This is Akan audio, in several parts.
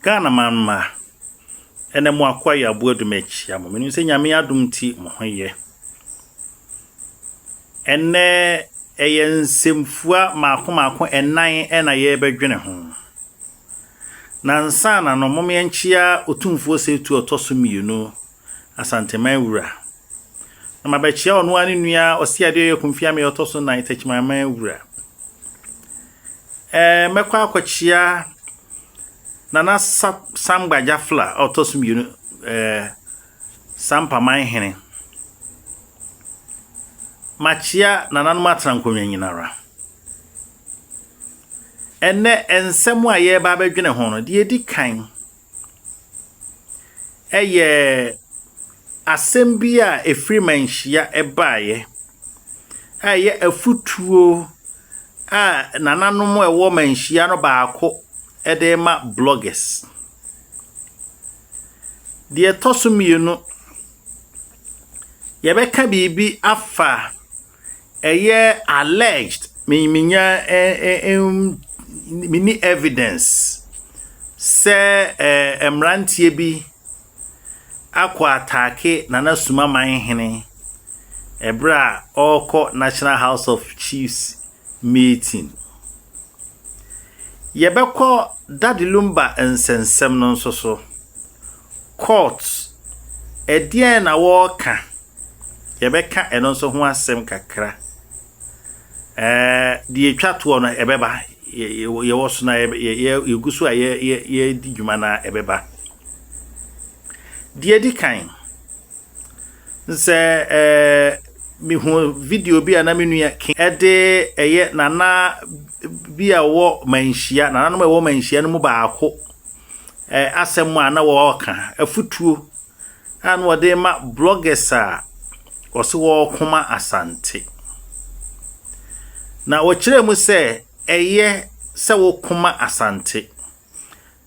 Ghana man mma, ɛnɛ mo akoa yɛ aboa dum akyia mo. Menim sɛ Nyame adom nti mo ho yɛ. Ɛnɛ ɛyɛ nsɛmfua maako maako ɛnan ɛna yɛrebɛdwene ho. Na nsa na no mom yɛnkyia Otumfoɔ Setu ɔtɔ so mmienu, Asanteman wura. Na mabɛkyia ɔno ara ne nua Ɔseadeɛ ɔyɛ Kumfiame ɔtɔ so nan, Takyimanman wura. Ɛɛ mɛkɔ akɔkyia Nana Samba Gyafla a ɔtɔ so mmienu, ɛɛ Sampaman hene. Makyea nananom atena nkonnwa nyinara. Ɛnnɛ nsɛm a yɛreba abɛdwene ho no, deɛ ɛdi kan yɛ asɛm bi a ɛfiri Manhyia baeɛ a ɛyɛ afotuo a nananom a ɛwɔ Manhyia no baako de rema bloggers. Deɛ ɛtɔ so mmienu, yɛbɛka biribi afa ɛyɛ alleged me menya menni evidence sɛ ɛɛ mmeranteɛ bi akɔ ataake Nana Sumaman hene ɛberɛ a ɔrekɔ National House of Chiefs meeting. Yɛbɛkɔ Daddy Lumba nsɛnsɛm no nso so. Court, ɛdeɛn na wɔreka? Yɛbɛka ɛno nso ho asɛm kakra. Ɛɛ deɛ ɛtwa toɔ no ɛbɛba. Yɛwɔ so na yɛgu so a yɛredi dwuma no a ɛbɛba. Deɛ ɛdi kan, sɛ ɛɛ mehu video bi a na me nua King de ɛyɛ nana bi a ɔwɔ Manhyia, nananom a ɛwɔ Manhyia no mu baako ɛɛ asɛm a na wɔreka, afutuo a na wɔde rema bloggers a wɔse wɔrekoma Asante. Na wɔkyerɛɛ mu sɛ ɛyɛ sɛ wokoma Asante,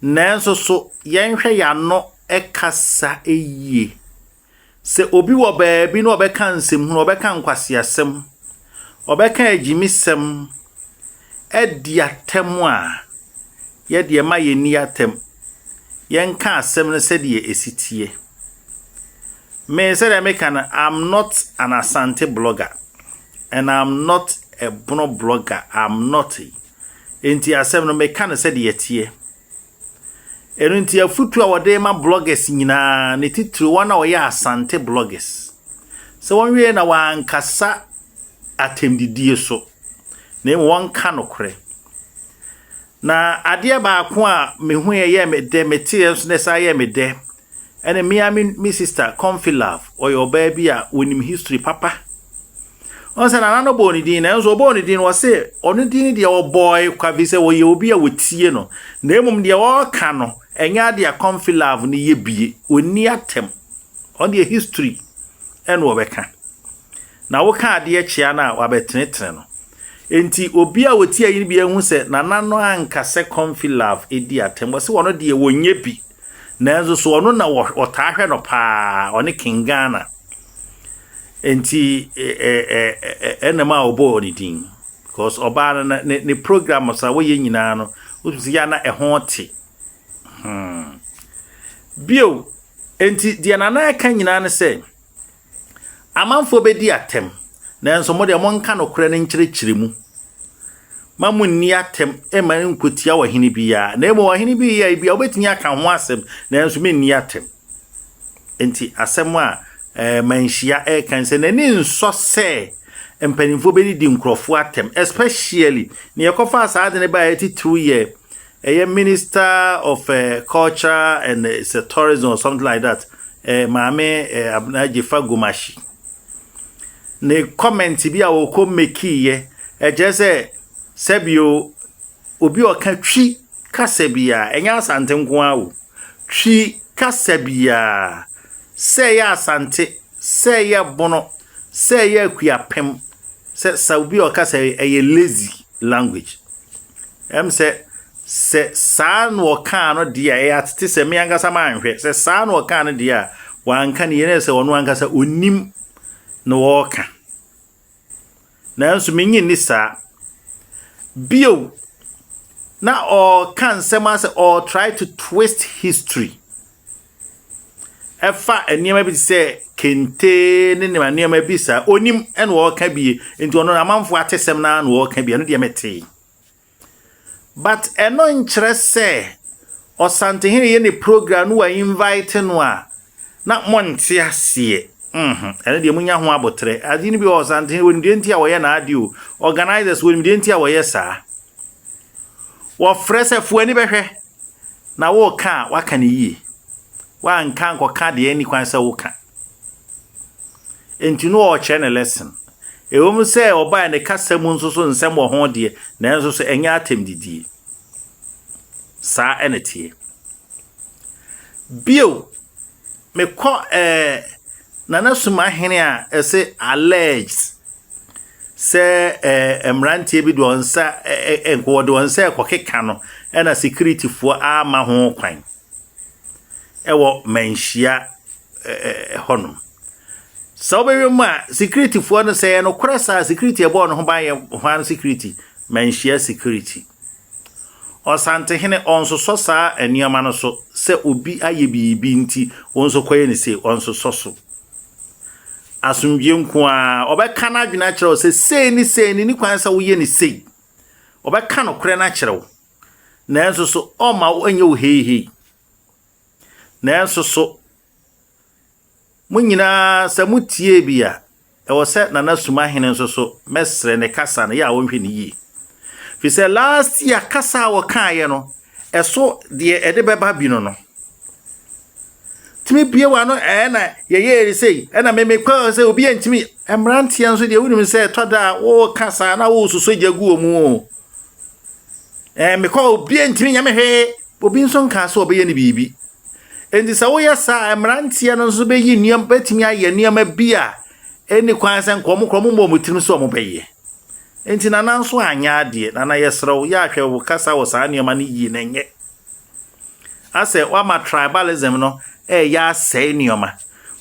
nanso so yɛnhwɛ yɛn ano kasa yie. Sɛ obi wɔ baabi na ɔbɛka nsɛmhunu, ɔbɛka nkwaseasɛm, ɔbɛka agyimisɛm adi atɛm a, yɛdeɛ ma yɛnni atɛm. Yɛnka asɛm no sɛdeɛ ɛsi teɛ. Me sɛdeɛ meka no, I'm not an Asante blogger and I'm not a Bono blogger. I'm not. Enti asɛm no meka no sɛdeɛ ɛteɛ. Ɛno nti afutuo a wɔde ma bloggers nyinaa, ne titiri wɔn a wɔyɛ Asante bloggers, sɛ wɔnwie na wɔankasa atɛmdidie so, na mmom wɔnka nokorɛ. Na adeɛ baako a mehu yɛ yɛ me dɛ, meteɛ nso na ɛsan yɛ me dɛ, ɛne mmea me sister Comfy Love, ɔyɛ ɔbaa bi a onim history papa. Ɔn sɛ nana no bɔɔ ne din, nanso ɔbɔɔ ne din no ɔse ɔno din deɛ ɔbɔe kwa fi sɛ ɔyɛ obi a wɔtie no, na mmom deɛ ɔreka no ɛnyɛ adeɛ a Comfy Love no yɛ bie, ɔnni atɛm. Ɔno deɛ history ɛna ɔbɛka. Na woka adeɛ kyea no a wabɛtenetene no. Enti obi a wɔtie ayi no bi ahu sɛ nana no anka sɛ Comfy Love ɛdi atɛm. Ɔse ɔno deɛ wɔnyɛ bi. Nanso so ɔno na ɔtaa hwɛ no paa, ɔne King Ghana. Enti ɛnam a ɔbɔɔ ne din. Because ɔbaa no ne program sa wɔyɛ nyinaa no, wotu sɛ yɛ na ɛho te. Bio, enti deɛ nana ɛka nyinaa ne sɛ, amanfoɔ bɛdi atɛm, nanso mo deɛ monka nokorɛ no nkyerɛkyerɛ mu. Ma munni atɛm mma nkotia ɔhene biara, na mmom ɔhene bi yɛ bi a wobɛtumi aka ho asɛm, nanso menni atɛm. Enti asɛm a Manhyia ɛreka sɛ n'ani nsɔ sɛ mpanimfoɔ bɛdidi nkurɔfoɔ atɛm, especially nea ɛkɔfaa saa ade no baeɛ titiriw yɛ ɛyɛ Minister of Culture and Tourism or something like that, Maame Abena Dzifa Gomashie. Ne comment bi a wɔkɔ mekiiɛ, ɛkyerɛ sɛ sɛbio obi a ɔka Twi kasa biara, ɛnyɛ Asante nko ara o, Twi kasa biara, sɛ ɛyɛ Asante, sɛ ɛyɛ Bono, sɛ ɛyɛ Akuapem, sɛ obi a ɔka sɛ ɛyɛ lazy language. Ɛm sɛ saa na ɔkaa no deɛ a, ɛyɛ atete sɛ me ankasa manhwɛ. Sɛ saa na ɔkaa no deɛ a, wanka ne yie na sɛ ɔno ankasa onim na ɔreka. Nanso menye nni saa. Bio, Na ɔreka nsɛm asɛ ɔre try to twist history. Ɛfa nneɛma bi te sɛ kente ne nneɛma nneɛma bi saa. Onim ɛna ɔreka bie. Nti ɔno amanfoɔ atesɛm naa na ɔreka bi. Ɛno deɛ metee. But ɛno nkyerɛ sɛ Ɔsantehene yɛ ne program no wa invite no a na monte aseɛ. Ɛno deɛ munya ho abotrɛ. Ade no bi wɔ Ɔsantehene wɔnim deɛ nti a wɔyɛ n'ade o. Organisers wɔnim deɛ nti a wɔyɛ saa. Wɔfrɛ sɛ fo ani bɛhwɛ na wɔreka a waka ne yie. Wanka nkɔka deɛ ɛni kwan sɛ woka. Nti no ɔrekyerɛ ne lesson. Ɛwɔ mu sɛ ɔbaa ne kasa mu nso so nsɛm wɔ ho deɛ, nanso so ɛnyɛ atɛm didie. Saa ɛna teɛ. Bio, mekɔ Nana Sumahene a ɛsɛ alleged sɛ mmeranteɛ bi de wɔn nsa ɛɛ wɔde wɔn nsa ɛkɔkeka no ɛna securityfoɔ ama ho kwan ɛwɔ Manhyia ɛɛ hɔnom. Sɛ wobɛhwɛ mu a, securityfoɔ no, sɛ ɛyɛ nokorɛ saa, security ɛbɔɔ ne ho ban yɛ hwan security? Manhyia security. Ɔsantehene ɔnsosɔ saa nneɛma no so sɛ obi ayɛ biribi nti wɔn nso kɔyɛ ne sei, ɔnsosɔ so. Asomdwie nko ara ɔbɛka n'adwene akyerɛ wo sɛ sei ne sei ne ne kwan sɛ woyɛ ne sei. Ɔbɛka nokorɛ no akyerɛ wo. Nanso so ɔmma wo nyɛ wo heihei. Nanso so mo nyinaa sɛ motie bi a, ɛwɔ sɛ Nana Sumahene nso so mɛsrɛ ne kasa no yɛ a wɔnhwɛ ne yie. Firi sɛ last year kasa a wɔkaeɛ no, ɛso deɛ ɛde bɛba bi no. Tumi bie wa no ɛɛ na yɛyɛ sei ɛna meme kɔ sɛ obi antumi. Mmeranteɛ nso deɛ, wonim sɛ ɛtɔ da a wɔreka saa na wɔresoso gya gu wɔ mu o. Mekɔ obi antumi nyɛ me hwee. Obi nso nkaa sɛ ɔbɛyɛ no biribi. Nti sɛ woyɛ saa, mmeranteɛ no nso bɛyi nneɛma, bɛtumi ayɛ nneɛma bi a ɛni kwan sɛ nkɔmɔ korɔ mo mmɔ wɔn tirim sɛ wɔn bɛyɛ. Nti Nana nso anyɛ adeɛ. Nana, yɛsrɛ wo, yɛ ahwɛ wo kasa wɔ saa nneɛma no yie na ɛnyɛ asɛ wama tribalism no ɛyɛ asɛe nneɛma.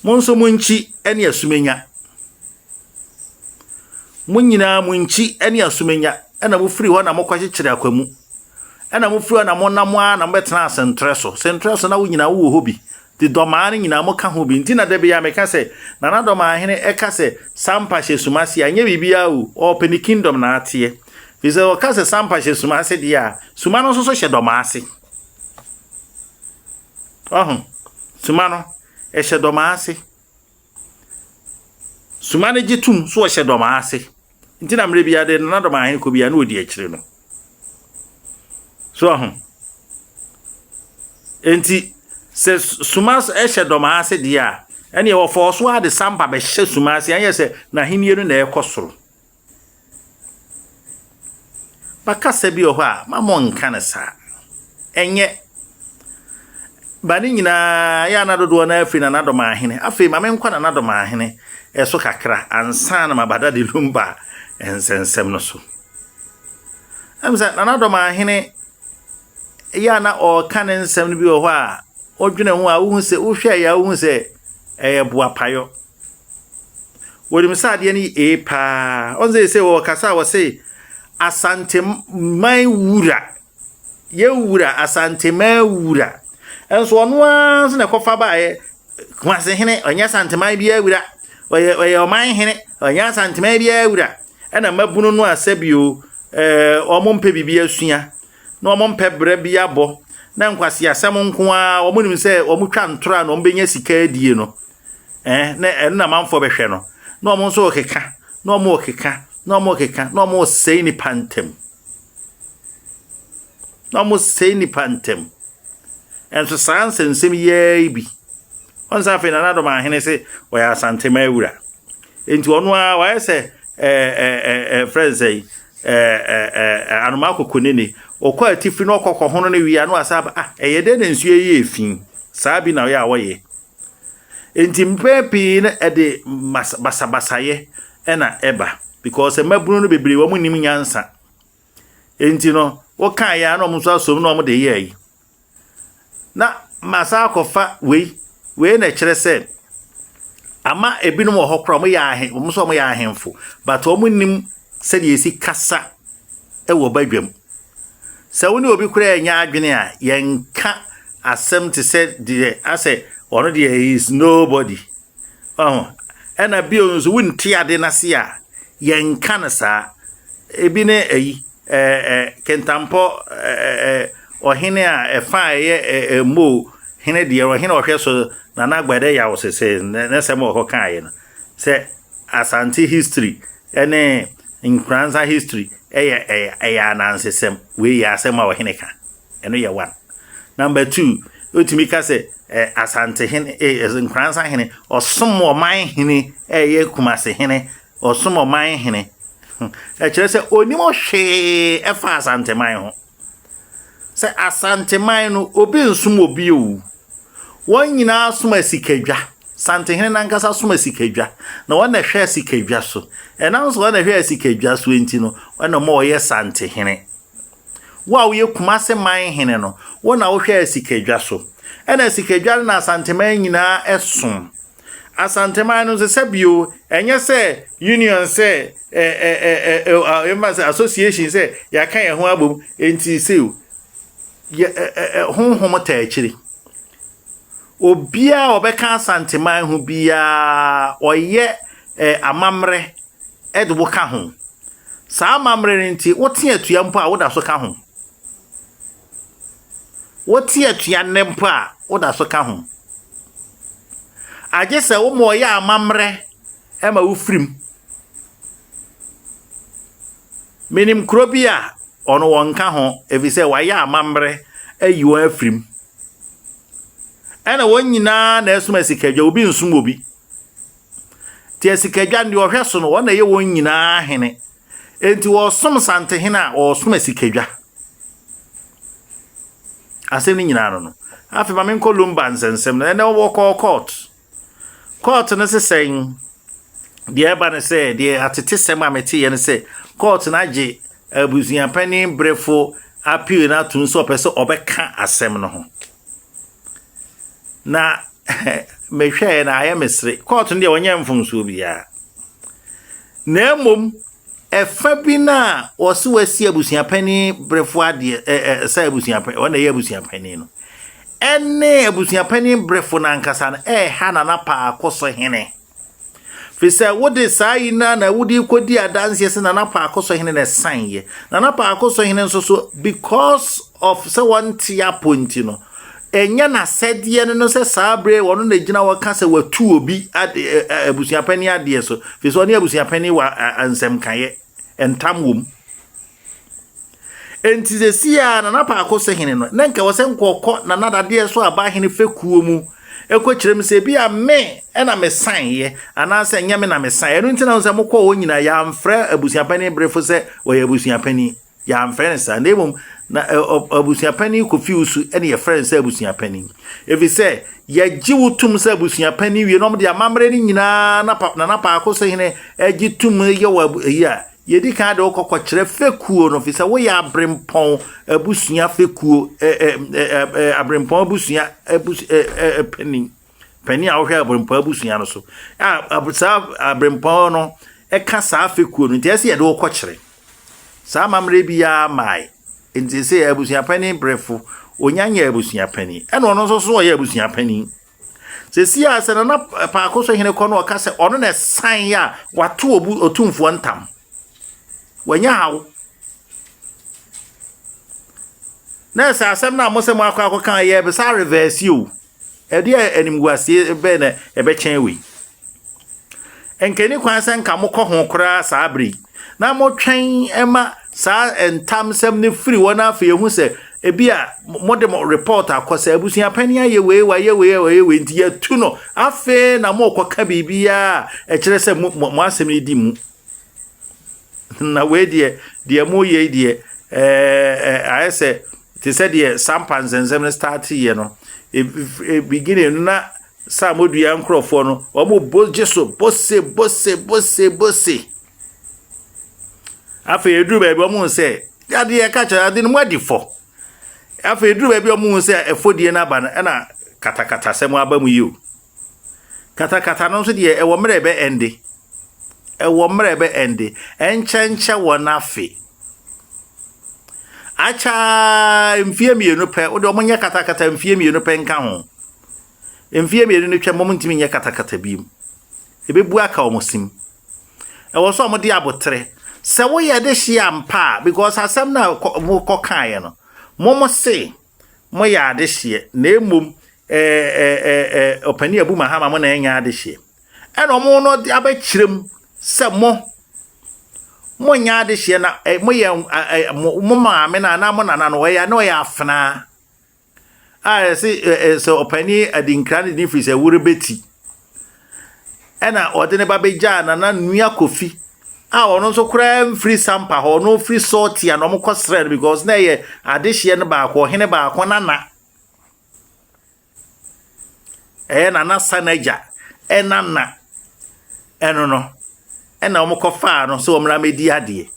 Mo nso mo nkyi ne asumenya, mo nyinaa mo nkyi ne asumenya, ɛna mofiri hɔ na mokɔkyekyere akwamu, ɛna mofiri hɔ na monam a na mobɛtena asentrɛ so sentrɛ so na wo nyinaa wowɔ hɔ bi de dɔmaa no nyinaa moka ho bi. Nti na da bi a meka sɛ Nana Dɔmaahene ɛka sɛ Sampa hyɛ Sumase a, ɛnyɛ biribiara o, ɔɔpɛ ne kingdom na ateɛ. Firi sɛ ɔka sɛ Sampa hyɛ Sumase deɛ a, Suma no nso so hyɛ dɔmaa ase. Ɔho Suma no ɛhyɛ dɔmaa ase. Suma no gye tum so ɔhyɛ dɔmaa ase. Nti na mmerɛ biara de Nana Dɔmaahene kɔ biara na ɔdi akyire no so. Ɔho nti sɛ Suma hyɛ dɔmaa ase deɛ a, ɛneɛ wɔfɔɔ so ade Sampa bɛhyɛ Suma ase, ɛnyɛ sɛ n'ahennie no na ɛkɔ soro. Bakasa bi wɔ hɔ a ma mo nka no saa, ɛnyɛ ba ne nyinaa yɛ ana dodoɔ no afiri Nana Dɔmaahene. Afei ma menkɔ Nana Dɔmaahene ɛso kakra ansa na mabada de Lumba nsɛnsɛm no so. Ɛm sɛ Nana Dɔmaahene yɛ a na ɔreka ne nsɛm no bi wɔ hɔ a, ɔdwene ho a, wohu sɛ wohwɛ yɛ a, wohu sɛ ɛyɛ boapayɔ. Wɔnim sɛ adeɛ no yɛ ee paa. Ɔn sɛ wɔkasa a, wɔse Asanteman wura, yɛwura Asanteman wura. Ɛnso ɔno ara nso na ɛkɔfa baeɛ. Kumasehene ɔnyɛ Asanteman biara wura, ɔyɛ ɔman hene, ɔnyɛ Asanteman biara wura. Ɛna mmabunu no a sɛbio wɔn mpɛ biribi asua na wɔn mpɛ brɛ bi abɔ na nkwasiasɛm nko ara wɔn nim sɛ wɔn twa ntorɔ a na wɔn bɛnya sika adie no, na ɛno na amanfoɔ bɛhwɛ no, na wɔn nso rekeka na wɔn rekeka na wɔn rekeka na wɔn resɛe nipa ntɛm na wɔn resɛe nipa ntɛm. Ɛnso saa nsɛnsɛm yi bi wɔn nsa. Afei Nana Dɔmaahene sɛ ɔyɛ Asanteman awura, nti ɔno ara wayɛ sɛ ɛɛ ɛɛ ɛɛ frɛ nsɛn ɛɛ ɛɛ anoma akoko nene ɔkɔ atifi na ɔkɔ kɔhono no wia na wasa aba. Ah, ɛyɛ dɛ na nsuo yi yɛ fi saa bi na ɔyɛ a wɔyɛ. Nti mpɛn pii no ɛde basabasayɛ ɛna ɛba because mmabunu no bebree wɔn nim nyansa. Nti no wɔka yɛ a na wɔn nso asom na wɔn de yɛ yi na masa akɔfa wei wei na ɛkyerɛ sɛ ama ebinom wɔ hɔ koraa wɔn yɛ ahen, wɔn nso wɔn yɛ ahemfo, but wɔn nim sɛdeɛ esi kasa ɛwɔ badwam. Sɛ wo ne obi koraa ɛnyɛ adwene a, yɛnka asɛm te sɛ deɛ asɛ ɔno deɛ he is nobody. Ɔho. Ɛna bio nso wonte ade no ase a, yɛnka no saa. Ebi ne ayi, ɛɛ Kentampɔ ɛɛ ɔhene a ɛfa a ɛyɛ ɛɛ Mo hene deɛ ɔhene a ɔhwɛ so Nana Agbɛdɛ Yaw sese ne nsɛm a ɔkɔ kaeɛ no sɛ Asante history ne Nkoranza history ɛyɛ ɛyɛ ɛyɛ anansesɛm. Wei yɛ asɛm a ɔhene ka. Ɛno yɛ one. Number two, wotumi ka sɛ ɛ Asante hene ɛ Nkoranza hene ɔsom ɔman hene ɛyɛ Kumase hene ɔsom ɔman hene. Ɛkyerɛ sɛ onim hwee ɛfa Asanteman ho. Sɛ Asanteman no obi nsom obi o. Wɔn nyinaa som asikadwa. Santehene no ankasa som asikadwa, na wɔn na ɛhwɛ asikadwa so. Ɛnam sɛ wɔn na ɛhwɛ asikadwa so nti no, ɛna ɔma ɔyɛ Santehene. Wo a woyɛ Kumase man hene no, wo na wohwɛ asikadwa so. Ɛna asikadwa no na Asanteman nyinaa som. Asanteman no nso sɛ bio, ɛnyɛ sɛ union sɛ ɛ ɛ ɛ ɛ ɛ sɛ association sɛ yɛaka yɛn ho abom nti sɛ yɛ ɛ ɛ ɛ honhom taa akyiri. Obiara a ɔbɛka Asanteman ho biara, ɔyɛ ɛ amammerɛ de wo ka ho. Saa amammerɛ no nti, wote atua mpo a, woda so ka ho. Wote atua nnɛ mpo a, woda so ka ho. Agye sɛ woma ɔyɛ amammerɛ ma wofiri mu. Menim kuro bi a ɔno wɔnka ho ɛfiri sɛ wayɛ amammerɛ ayi wɔn afiri mu. Ɛna wɔn nyinaa na ɛsom asikadwa, obi nsom obi. Nti asikadwa no deɛ ɔhwɛ so no, wɔn na ɛyɛ wɔn nyinaa hene. Enti wɔsom santehene a wɔsom asikadwa. Asɛm no nyinaa no no. Afei ma menkɔ Lumba nsɛnsɛm no. Ɛnɛ wɔkɔɔ court. Court no se sɛn? Deɛ ɛba ne sɛ, deɛ atetesɛm a meteeɛ ne sɛ, court no agye abusuapanin berefo appeal no atom sɛ ɔpɛ sɛ ɔbɛka asɛm no ho. Na mehwɛɛ na ayɛ me sere. Court no deɛ wɔnyɛ mfomsoɔ biara. Na mmom Ɛfa bi no a wɔse wɔasi abusuapanin berefo adeɛ ɛ ɛ sɛ abusuapanin wɔn na ɛyɛ abusuapanin no ɛne abusuapanin berefo no ankasa no ɛreha Nana Paako so hene firi sɛ wode saa yi na na wode kɔdi adanseɛ sɛ Nana Paako so hene na ɛsan yɛ Nana Paako so hene nso so because of sɛ wɔnte apɔ nti no Ɛnyɛ n'asɛdeɛ no no sɛ saa berɛ yi ɔno na gyina hɔ ka sɛ watu obi ade abusuapanin adeɛ so, firi sɛ ɔne abusuapanin wɔ nsɛmkaeɛ, ntam wɔ mu. Enti sɛsi a Nana Paako sɛ hene no, na nka wɔ sɛ nkɔkɔ Nana Dadeɛ so aba hene fekuo mu ɛkɔkyerɛ mu sɛ ebi a me ɛna mesaeɛ anaasɛ ɛnyɛ me na mesaeɛ. Ɛno nti na sɛ mokɔɔ hɔ nyinaa yɛamfrɛ abusuapanin berefo sɛ ɔyɛ abusuapanin. Yɛamfrɛ no saa, na mmom na abusuapanin Kofi Wusu na yɛfrɛ no sɛ abusuapanin. Efisɛ yɛgye wo tom sɛ abusuapanin wie na wɔde amammerɛ no nyinaa na Nana Paako sɛ hene gye tom yɛ wɔ eyi a, yɛdi kan de wo kɔkɔkyerɛ fekuo no, efisɛ woyɛ aberempɔn abusua fekuo, aberempɔn abusua panin. Panin a ɔhwɛ aberempɔn abusua no so. A saa aberempɔn no ka saa fekuo no, nti ɛsɛ yɛde wo kɔkyerɛ. Saa amammerɛ biara mmae. Enti seesei abusuapanin brɛfo, onya nyɛɛ abusuapanin. Ɛna ɔno nso so ɔyɛ abusuapanin. Seesei a sɛ Nana Paako so hene kɔ no ɔka sɛ ɔno na ɛsan a wato obu otumfoɔ ntam. Wanya haw. Na ɛsɛ asɛm no a mo sɛ mo akɔ akɔka yɛ bɛsa reverse o. Ɛdeɛ animguaseɛ bɛn na ɛbɛkyɛn wei? Nka ɛni kwan sɛ nka mokɔ ho koraa saa bere yi, na motwɛn ma saa ntamsɛm no firi hɔ na afei ehu sɛ ebi a mode mo report akɔ sɛ abusua panyin ayɛ wei, wayɛ wei, wayɛ wei nti yɛatu no. Afei na mokɔka biribiara a ɛkyerɛ sɛ mo mo asɛm no di mu. Na wei deɛ, deɛ moyɛ yi deɛ, ɛɛ ayɛ sɛ te sɛ deɛ sampa nsɛnsɛm no starteeɛ no. Beginning no na Samodua nkurɔfoɔ no, wɔn bɔ gye so bose bose bose bose. Afei eduru baabi wɔn hu sɛ adeɛ ɛka kyerɛ ade no mu adi fɔ. Afei eduru baabi wɔn hu sɛ ɛfɔdie no aba no ɛna katakata sɛm aba mu yi o. Katakata no nso deɛ ɛwɔ mmerɛ ɛbɛ ɛnde. Ɛwɔ mmerɛ ɛbɛ ɛnde. Ɛnkyɛnkyɛ wɔn afe. Akyɛ mfie mmienu pɛ, wode wɔn nyɛ katakata mfie mmienu pɛ nka ho. Mfie mmienu no twam, wɔn ntumi nyɛ katakata bio. Ebebu aka wɔn sim. Ɛwɔ sɛ wɔde abotere. Sɛ woyɛ de hye ampa a, because asɛm no a mokɔ kaeɛ no, mo mo se moyɛ adehyeɛ, na mmom ɛɛ ɛɛ ɔpanin Abu Mahama mo na ɛnyɛ adehyeɛ. Ɛna wɔn no de abɛkyerɛ mu sɛ mo monyɛ adehyeɛ na moyɛ mo maame no anaa mo nana no ɔyɛ na ɔyɛ afenaa. A yɛse sɛ ɔpanin Adinkra no de ne firi sɛ worebɛti ɛna ɔde ne ba bɛgyaa Nana Nua Kofi a ɔno nso koraa mfiri Sampa hɔ, ɔno firi Sɔɔtia na wɔkɔ srɛ no because na ɛyɛ adehyeɛ no baako, ɔhene baako nana. Ɛyɛ Nana Sanagya ɛnana ɛno no ɛna wɔkɔfaa no sɛ wɔmmra mmɛdi adeɛ.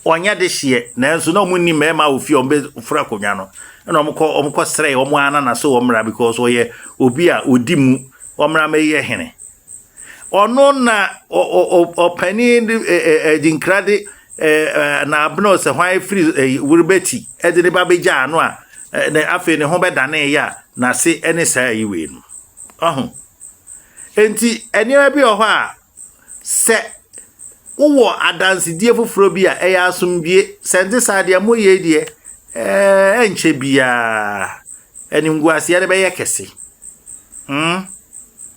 Wɔnyɛ dehyeɛ, nanso na wɔn nni mmarima wɔ fie a wɔbɛforo akonnwa no. Ɛna wɔn kɔ wɔn kɔ srɛ wɔn ara nana sɛ wɔn mmra because ɔyɛ obi a ɔdi mu, wɔn mmra mmɛyɛ hene. Ɔno na ɔpanin de adinkra de na abena sɛ hwan firi wurbɛti ɛde ne ba bɛgya ano a na afei ne ho bɛdane yɛ a n'ase ne saa yi wei no. Ɔho. Enti nneɛma bi wɔ hɔ a Sɛ wowɔ adansedie foforɔ bi a, ɛyɛ asomdwie. Sɛ ɛnte saa deɛ, moyɛ yi deɛ, ɛɛ ɛnkyɛ biara animguaseɛ no bɛyɛ kɛse. Hmm?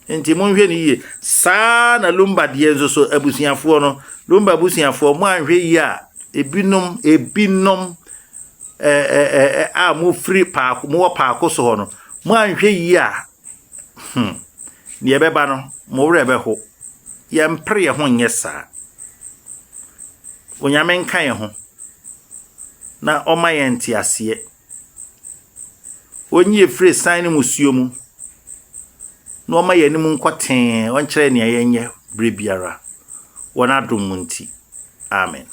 Nti monhwɛ no yie. Saa na Lumba deɛ nso so abusuafoɔ no, Lumba abusuafoɔ, mo anhwɛ yie a, ebinom, ebinom ɛɛ ɛɛ a mofiri paako, mowɔ paako so hɔ no, mo anhwɛ yie a, Hmm. Deɛ ɛbɛba no, mo werɛ bɛho. Yɛmpere yɛn ho nyɛ saa. Onyame nka yɛn ho na ɔma yɛn nteaseɛ. Ɔnyi yɛn firi san ne musuo mu na ɔma yɛn anim nkɔ tee, ɔnkyerɛ nea yɛnyɛ berɛ biara. Wɔ n'adom mu nti. Amen.